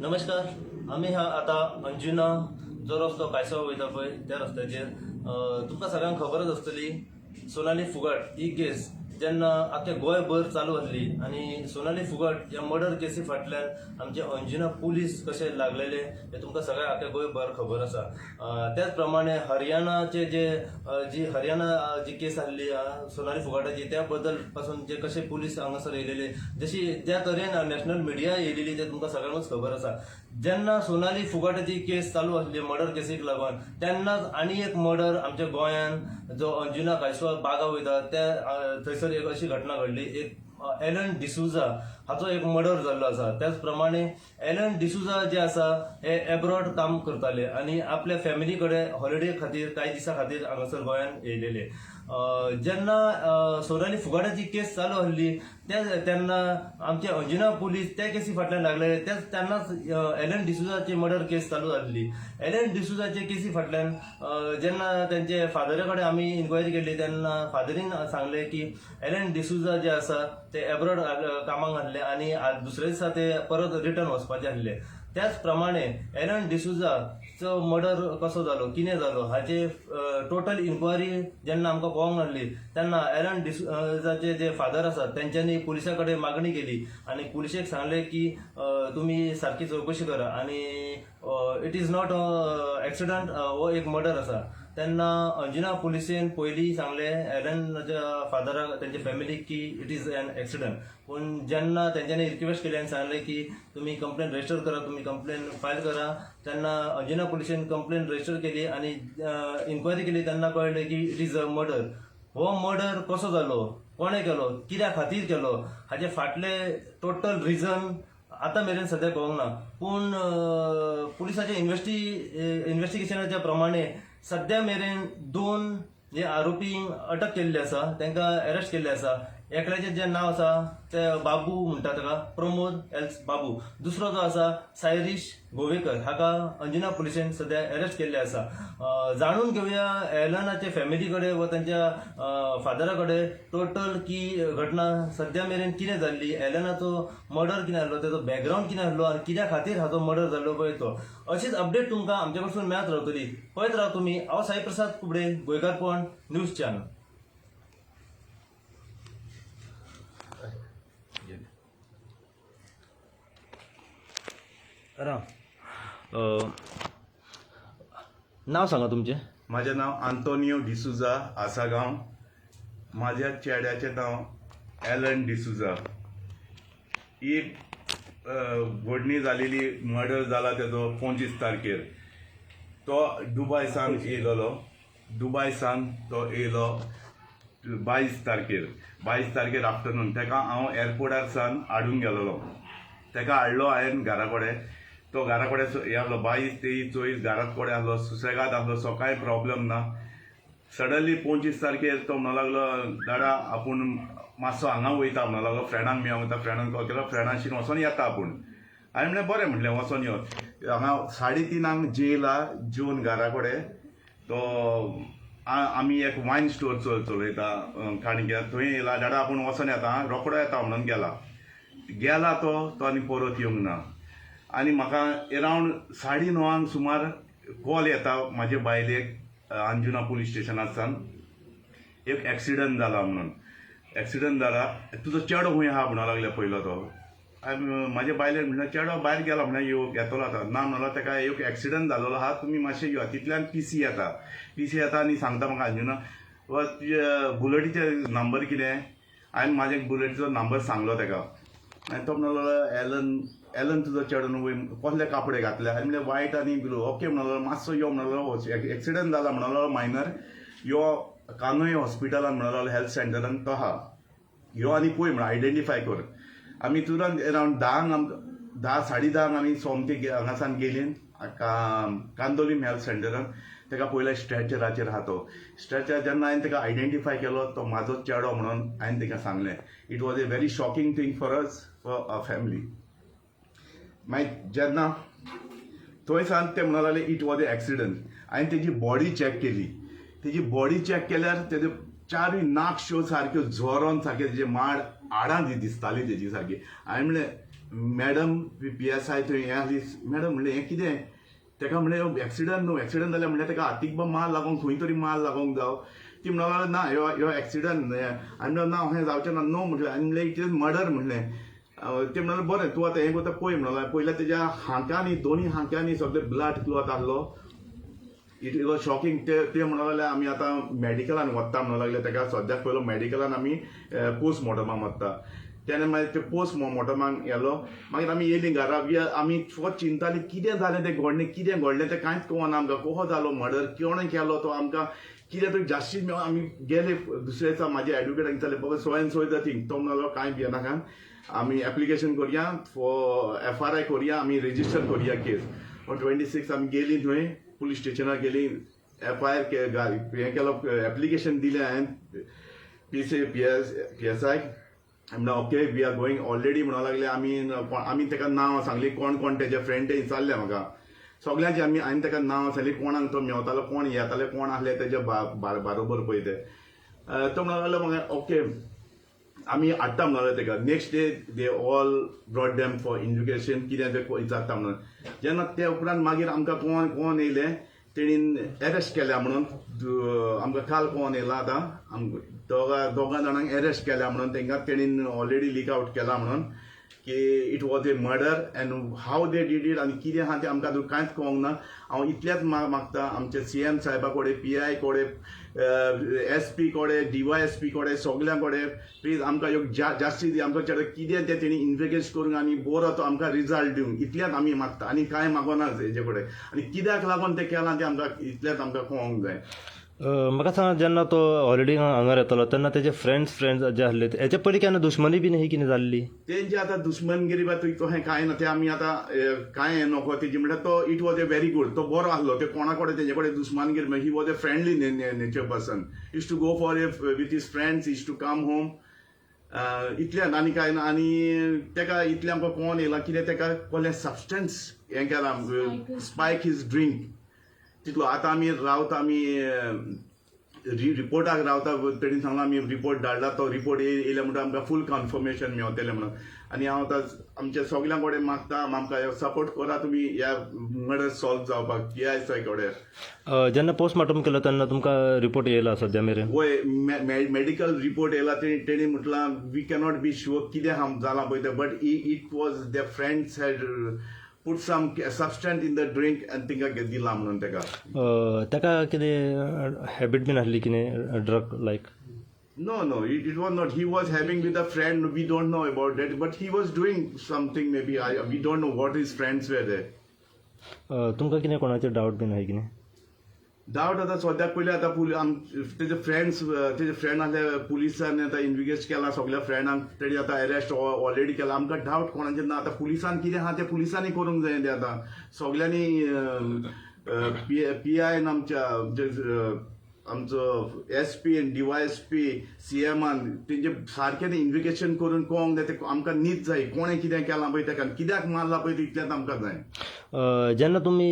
नमस्कार, आमी हा आतां अंजुना जो रस्तो कायसो वयता पळय त्या रस्त्याचेर. तुमकां सगळ्यांक खबरच आसतली, सोनाली फुगाट ही केस जेन्ना आख्या गोंयभर चालू आसली आनी सोनाली फुगाट ह्या मर्डर केसी फाटल्यान आमचे अंजुना पुलीस कशे लागलेले हे तुमकां सगळ्या आख्या गोंयभर खबर आसा. त्याच प्रमाणे हरियाणाचे जे जी हरियाणा जी केस आसली सोनाली फुगाटाची, त्या बद्दल पासून जे कशे पुलीस हांगासर येयलेले, जशी ज्या तरेन नॅशनल मिडिया येयलेली ते तुमकां सगळ्यांकूच खबर आसा. जेन्ना सोनाली फुगाटाची केस चालू आसली मर्डर केसीक लागून, तेन्नाच आनी एक मर्डर आमच्या गोंयान जो अंजुना कायसवा बागा वयता त्या थंयसर एक अशी घटना घडली. एक एलन डिसुजा हाचो एक मर्डर जाल्लो आसा. त्याच प्रमाणे एलन डिसुजा जे आसा हे एब्रॉड काम करताले आनी आपल्या फॅमिली कडेन हॉलिडे खातीर कांय दिसां खातीर हांगासर गोंयान येयलेले. जेन्ना सोनाली फुगाटाची केस चालू आसली तेन्ना आमचे अंजुना पुलीस त्या केसी फाटल्यान लागलेले. त्याच तेन्नाच एलन डिसुजाची मर्डर केस चालू आसली. एलन डिसुजाचे केसी फाटल्यान जेन्ना तेंचे फादरा कडेन आमी इन्क्वायरी केली तेन्ना फादरीन सांगलें की एलन डिसुजा जे आसा ते एब्रॉड कामाक आसले आनी दुसऱ्या दिसा ते परत रिटर्न वचपाचे आसले. त्याच प्रमाणे एलन डिसुजाचो मर्डर कसो जालो, कितें जालो हाचे टोटल इन्क्वायरी जेन्ना आमकां कळोंक लागली तेन्ना एलन डिसुजाचे जे फादर आसात तेंच्यांनी पुलिसां कडेन मागणी केली आनी पुलिशेक सांगलें की तुमी सारकी चवकशी करा आनी it is not accident, हो एक मर्डर आसा. तेन्ना अंजुना पुलिसेन पयलीं सांगलें एलनाच्या फादराक, तेंच्या फॅमिलीक की it is an accident. पूण जेन्ना तेंच्यांनी रिक्वेस्ट केली आनी सांगलें की तुमी कंप्लेन रजिस्टर करा, तुमी कंप्लेन फायल करा, तेन्ना अंजुना पुलिसेन कंप्लेन रजिस्टर केली आनी इन्क्वायरी केली तेन्ना कळ्ळें की it is a murder. हो मर्डर कसो जालो, कोणें केलो, कित्या खातीर केलो हाचे फाटले टोटल रिजन आतां मेरेन सद्या कळोंक ना. पूण पुलिसाच्या इन्वेस्टिगेशनाच्या प्रमाणे सद्या मेरेन 2 जे आरोपी अटक केल्ले आसा, तांकां अरेस्ट केल्ले आसा. एकल्याचें जें नांव आसा तें बाबू म्हणटा ताका, प्रमोद एल्स बाबू. दुसरो जो आसा सायरीश गोवेकर, हाका अंजुना पुलिसेन सद्या अरेस्ट केल्ले आसा. जाणून घेवया एलनाचे फॅमिली कडेन व तांच्या फादरा कडेन टोटल की घटना सद्या मेरेन कितें जाल्ली, एलनाचो मर्डर कितें जाल्लो, तेजो बॅकग्रावंड कितें आसलो आनी कित्या खातीर हाचो मर्डर जाल्लो पळय तो. अशीच अपडेट तुमकां आमचे कडसून मेळत रावतली. पळयत राव तुमी. हांव साई प्रसाद कुबडे, गोंयकारपण न्यूज चॅनल. राम, नाव सांगा तुमचें. म्हाजें नांव आंतोनियो डिसुजा, आसागांव. म्हाज्या चेड्याचें नांव एलन डिसुजा. ही घडणी जालेली, मर्डर जाला तेजो 25 तारखेर. तो दुबाय सान येयलेलो, दुबाय सान तो येयलो 22 तारखेर. 22 तारखेर आफ्टरनून तेका हांव एअरपोर्टार सान हाडून गेलेलो. तेका हाडलो हांवें घरा कडेन. तो घरा कडेन हे आसलो 22 23 24 घरात कडेन आसलो, सुसेगाद आसलो, सो कांय प्रॉब्लम ना. सडनली 25 तारखेर तो म्हणूंक लागलो, दादा आपूण मातसो हांगा वयता म्हणूंक लागलो, फ्रेंडांक मेळोंक वयता. फ्रेंडांक कॉल केलो, फ्रेंडांशी वचोन येता आपूण. हांवें म्हणलें बरें, म्हणलें वचोन यो. हांगा 3:30 जेयला, जेवन घरा कडेन तो आमी एक वायन स्टोर चलयता काणक्या, थंय येयला. दादा आपूण वचोन येता, रोकडो येता म्हणून गेला. गेला तो, तो आनी परत येवंक ना. आनी म्हाका एरावंड 9:30 सुमार कॉल येता म्हाजे बायलेक अंजुना पुलीस स्टेशनासान, एक एक्सिडंट जाला म्हणून. एक्सिडंट जाला, तुजो चेडो खंय आहा म्हणूंक लागले पयलो तो. आनी म्हाजे बायलेन म्हणलें चेडो भायर गेला, म्हणल्यार यो येतलो आतां. ना म्हणलो ताका एक एक्सिडंट जाल्लो आहा, तुमी मातशें यो. तितल्यान पी सी येता, पी सी येता आनी सांगता म्हाका अंजुना, वा तुज्या बुलेटीचे नंबर कितें. हांवें म्हाज्या बुलेटीचो नंबर सांगलो ताका. आनी तो म्हणलो एलन, एलन तुजो चेडो न्हू, कसले कपडे घातले. हांवें म्हणलें वायट आनी ब्लू. ओके म्हणलो, मातसो यो म्हणलो, एक्सिडंट जाला म्हणलो मायनर, यो कानोय हॉस्पिटलान म्हणलो, हेल्थ सेंटरान तो आहा, यो आनी पळय म्हणून आयडेंटिफाय कर. आमी तुरंत एरावंड 10 आमकां 10 10:30 आमी सोमती हांगासान गेली कांदोलीम हेल्थ सेंटरान. ताका पयल्या स्ट्रेचराचेर आहा तो. स्ट्रेचर जेन्ना हांवें ताका आयडेंटिफाय केलो, तो म्हाजो चेडो म्हणून हांवें ताका सांगलें. It was a very shocking thing for us, for a family. मागीर जेन्ना थंय सान ते म्हणूंक लागले it was a accident. हांवें तेजी बॉडी चॅक केली. तेजी बॉडी चॅक केल्यार तेजे चारूय नाकश्यो सारक्यो झरोन सारके तेजे माड हाडां दिसताली तेजी सारकी. हांवें म्हणलें मॅडम PSI थंय हें आसली. मॅडम म्हणलें हें कितें? ताका म्हणलें एक्सिडंट न्हू, एक्सिडंट जाल्यार म्हणल्यार ताका हातीक बा मार लागोंक, खंय तरी मार लागोंक जाव. ती म्हणूंक लागली ना, ह्यो ह्यो एक्सिडंट. आनी म्हणलें ना, अशें जावचें ना, नो म्हटलें. आनी म्हणलें it is murder म्हणलें. ते म्हणलें बरें तूं आतां हें करता पळय म्हणूंक लागलें. पयल्यार तेज्या हांक्यांनी, दोनी हांक्यांनी सगळे ब्लड क्लॉट आसलो. It was shocking. ते ते म्हणूंक लागले आमी आतां मेडिकलान वता म्हणूंक लागले. ताका सद्याक पयलो मेडिकलान आमी पोस्टमॉर्टमाक वता. तेणें मागीर ते पोस्ट मोर्टमाक गेलो. मागीर आमी येयलीं घरा. आमी फकत चिंताली कितें जालें तें घडलें, कितें घडलें तें कांयच कळना आमकां. कसो जालो मर्डर, कोणें केलो तो, आमकां कितें तरी जास्तीत. आमी गेले दुसरे दिसा म्हाज्या एडवोकेटाक विचारलें, बाबा so and so is the thing. तो म्हणलो कांय भियेनाका, आमी एप्लिकेशन करया फॉर FRI करया, आमी रेजिस्टर करया केस. ऑन 26 आमी गेलीं थंय पुलीस स्टेशनार गेलीं, FIR हें केलो, एप्लिकेशन दिलें हांवें P C P S PSI. म्हणटा okay we are going already म्हणूंक लागले. आमी आमी ताका नांव सांगली, कोण कोण तेजे फ्रेंड ते विचारले म्हाका सगळ्यांचे. आमी हांवें ताका नांव सांगली, कोणाक तो मेवतालो, कोण येताले, कोण आसले तेजे बारोबर पळय ते. तो म्हणूंक लागलो म्हाका ओके आमी हाडटा म्हणूंक लागले ताका. Next day they all brought them for investigation, कितें तें विचारता म्हणून. जेन्ना ते उपरांत मागीर आमकां कोण कोण येयलें तेणीन एरेस्ट केल्या म्हणून. आमकां काल कोण येयला आतां आमकां दोगां जाणांक एरेस्ट केल्या म्हणून तांकां तेणीन ऑलरेडी लीक आवट केला म्हणून की it was a murder and how they did it आनी कितें आहा तें आमकां अजून कांयच कळोंक ना. हांव इतलेंच मागता आमच्या CM साहेबा कडेन, PI कडेन, SP कडेन, DYSP कडेन, सगल्यां कडेन, प्लीज आमकां एक जास्ती दी. आमकां चेडो कितें तें तेणी इन्वेस्टिगेट करूंक आनी बरो तो आमकां रिजल्ट दिवंक, इतलेंच आमी मागता आनी कांय मागोना हेजे कडेन. आनी कित्याक लागून तें केलां तें आमकां इतलेंच आमकां कळोंक जाय. म्हाका सांगा, जेन्ना तो हॉलिडे हांगा येतालो तेन्ना तेजे फ्रेंड्स जे आसले हेचे पयलीं केन्ना दुश्मनी बीन ही कितें जाल्ली? तेंची आतां दुश्मनगिरी बा तशें कांय ना. ते आमी आतां कांय हें नको तेजी. म्हणल्यार तो it was a very good, तो बरो आसलो. ते कोणा कडेन तेजे कडेन दुश्मनगिरी, he was a friendly nature person, used to go for a with his friends, used to come home. इतल्यान आनी कांय ना. आनी तेका इतलें आमकां कोण येयला कितें तेका कसलें सबस्टन्स हें केलां, स्पायक his drink तितलो. आतां आमी रावता, आमी रिपोर्टाक रावता. तेणी सांगलां आमी रिपोर्ट धाडला, तो रिपोर्ट येयले म्हणटा आमकां फूल कन्फर्मेशन मेवतलें म्हणून. आनी हांव आतां आमच्या सगल्यां कडेन मागता, आमकां सपोर्ट करा तुमी ह्या मर्डर सॉल्व जावपाक PSI कडेन. जेन्ना पोस्टमार्टम केलो तेन्ना तुमकां रिपोर्ट येयला सद्या मेरेन? वय, मेडिकल रिपोर्ट येयला. तेणी म्हटलां we cannot be sure कितें जालां पळय तें, but it was the friends had put some substance in the drink आनी तांकां दिलां म्हणून ताका. ताका कितें हॅबीट बीन आसली कितें drug like? No, it was not. He was having with a friend. We don't know about that, but he was doing something. Maybe we don't know what his friends were there. तुमकां कितें कोणाचेर डावट बीन आहा कितें? डावट आतां सद्याक पयलीं आतां तेजे फ्रेंड्स, तेजे फ्रेंड आसले, पुलिसान आतां इन्वेस्टिगेट केला सगल्या फ्रेंडांक, तेणी आतां अरेस्ट ऑलरेडी केला. आमकां डावट कोणाचेर ना. आतां पुलिसान कितें आहा तें पुलिसांनी करूंक जाय तें. आतां सगल्यांनी PI आमच्या आमचो SP, DYSP, CMान तेंचे सारकें तें इन्वेस्टिगेशन करून कळोंक जाय. तें आमकां नीत जाय, कोणें कितें केलां पळय तेका, कित्याक मारला पळय तितलेंच आमकां जाय. जेन्ना तुमी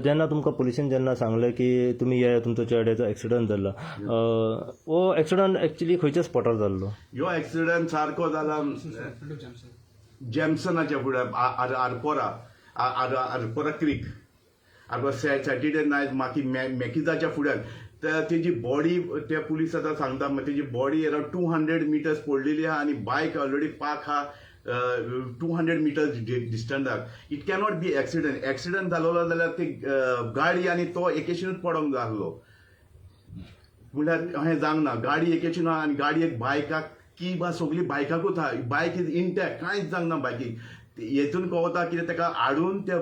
जेन्ना तुमकां पुलिसेन जेन्ना सांगलें की तुमी ये, तुमचो चेड्याचो एक्सिडंट जाल्लो, हो एक्सिडंट एक्चुली खंयच्या स्पॉटार जाल्लो? ह्यो एक्सिडंट सारको जाला जेमसनाच्या फुडें, Arpora, Arpora creek, Arpora Saturday night मागीर मॅकिजाच्या फुड्यान. तेजी बॉडी ते पुलीस आतां सांगता, तेजी बॉडी अरावंड 200 मिटर्स पडलेली आहा आनी बायक ऑलरेडी पार्क आहा 200 मिटर्स डिस्टन्साक. It cannot be accident. Accident जालोलो जाल्यार ती गाडी आनी तो एकेशीनूच पडोंक जाय आसलो, म्हणल्यार अशें जावंक ना. गाडी एकेशीन आहा आनी गाडी एक बायकाक की बा सगली बायकाकूच आहा, बायक is intact, कांयच जावंक ना बायकीक. हेतून कळता कितें ताका हाडून ते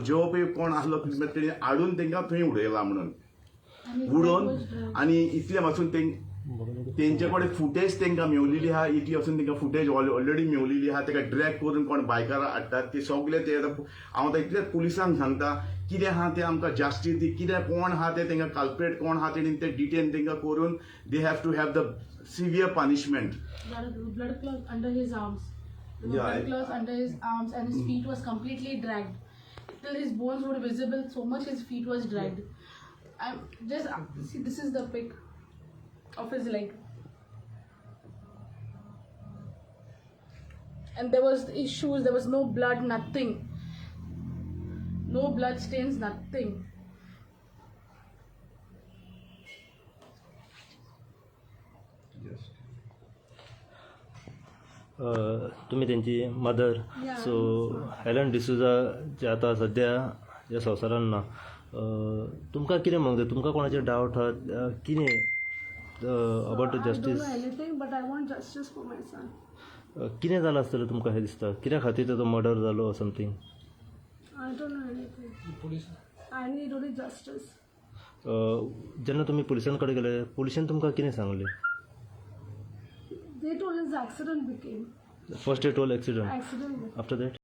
जो पळय कोण आसलो तेणी हाडून तांकां थंय उडयला म्हणून उडोवन. आनी इतले पासून तेंचे कडेन फुटेज तांकां मेवलेली आहा, इतली पासून तांकां फुटेज ऑलरेडी मेवलेली आहा. ताका ड्रॅग करून कोण बायकार हाडटात ते सगळे ते. हांव आतां इतलेच पुलिसांक सांगता, कितें आहा तें आमकां जास्ती दी, कितें कोण आहा तें तांकां कल्प्रेट कोण आहा तेणी ते डिटेन तांकां करून they have to have the severe punishment. Blood clots under his arms. There were blood clots under his arms and his feet was completely dragged till his bones were visible. So much his feet was dragged. I'm just see, this is the pic of his leg. And there was issues, there was no blood, nothing. No blood stains, nothing. तुम्ही त्यांची मदर. Yeah. So Alan D'Souza जे आतां सद्या ह्या संवसारान ना, तुमकां कितें म्हणूंक जाय? तुमकां कोणाचेर डावट आहा कितें about I don't justice? Know anything, but I want justice for my son. कितें जालां आसतलें तुमकां हें दिसता? कित्या खातीर ताचो मर्डर जालो, something? I don't know anything. I need only justice. जेन्ना तुमी पुलिसां कडेन गेले, पुलिशेन तुमकां कितें सांगलें? They told us accident became. First they told accident. Accident became. After that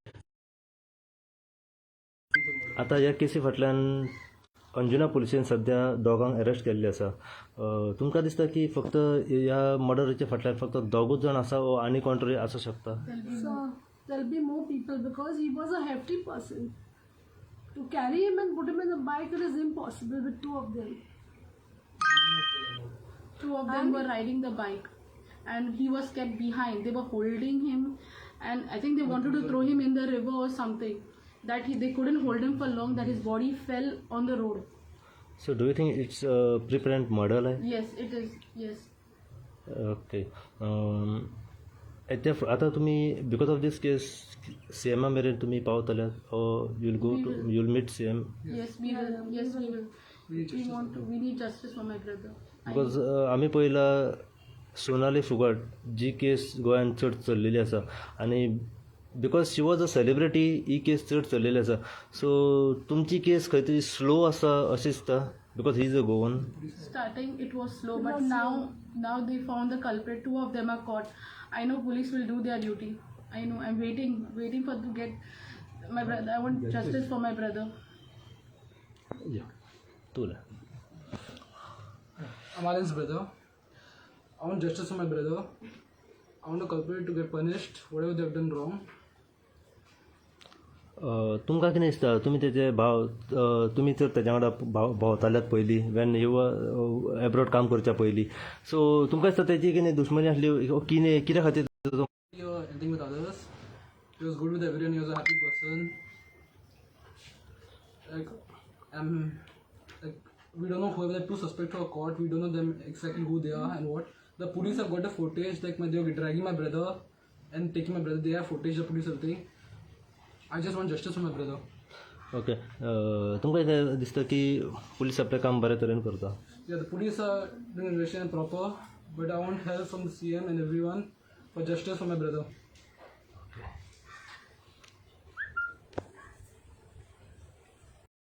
आतां ह्या केसी फाटल्यान अंजुना पुलिशेन सद्या दोगांक अरेस्ट केल्ले आसा. तुमकां दिसता की फक्त ह्या मर्डराच्या फाटल्यान फक्त दोगूच जाण आसा वो आनी कोण तरी आसूं शकता? So there'll be more people because he was a hefty person. To carry him and put him in the bike, it is impossible with two of them. Two of them were riding the bike and he was kept behind. They were holding him and I think they wanted to throw him in the river or something. That they couldn't hold him for long, that his body fell on the road. So do you think it's preplanned murder like? Yes, it is. Yes. Okay. आतां तुमी because of this case सीएमा मेरेन तुमी पावतले or you'll go to you'll meet CM? Yes, we will. Yes, we will. We need justice for my brother. Because आमी पळयला सोनाली फुगट जी केस गोंयांत चड चल्लेली आसा आनी because she was a celebrity ही केस चड चल्लेली आसा. सो तुमची केस खंय तरी स्लो आसा अशें दिसता because he is a Goan? Starting it was slow, but now they found the culprit. Two of them are caught. I know police will do their duty. I know. I'm waiting for to get my brother. I want justice for my brother. तूं उलय. I'm Alan's brother. I want justice for my brother. I want the culprit to get punished, whatever they have done wrong. तुमकां कितें दिसता? तुमी तेजे भाव, तुमी जर तेज्या वांगडा भोंवताल्यात पयलीं, when you abroad काम करच्या पयलीं, सो तुमकां दिसता तेजी कितें दुश्मनी आसली, कितें कित्या खातीर? Anything with others. He was good with everyone. He was a happy person. Like we don't know whoever the two suspects were caught. We don't know them exactly who they are and what. The police have got the footage. Like they were dragging my brother and taking my brother. They have footage. The police, everything. I just want justice for my brother. Okay, तुमकां कितें दिसता की police आपलें काम बरे तरेन करता? Yeah, the police are doing investigation proper, but I want help from the CM and everyone for justice for my brother.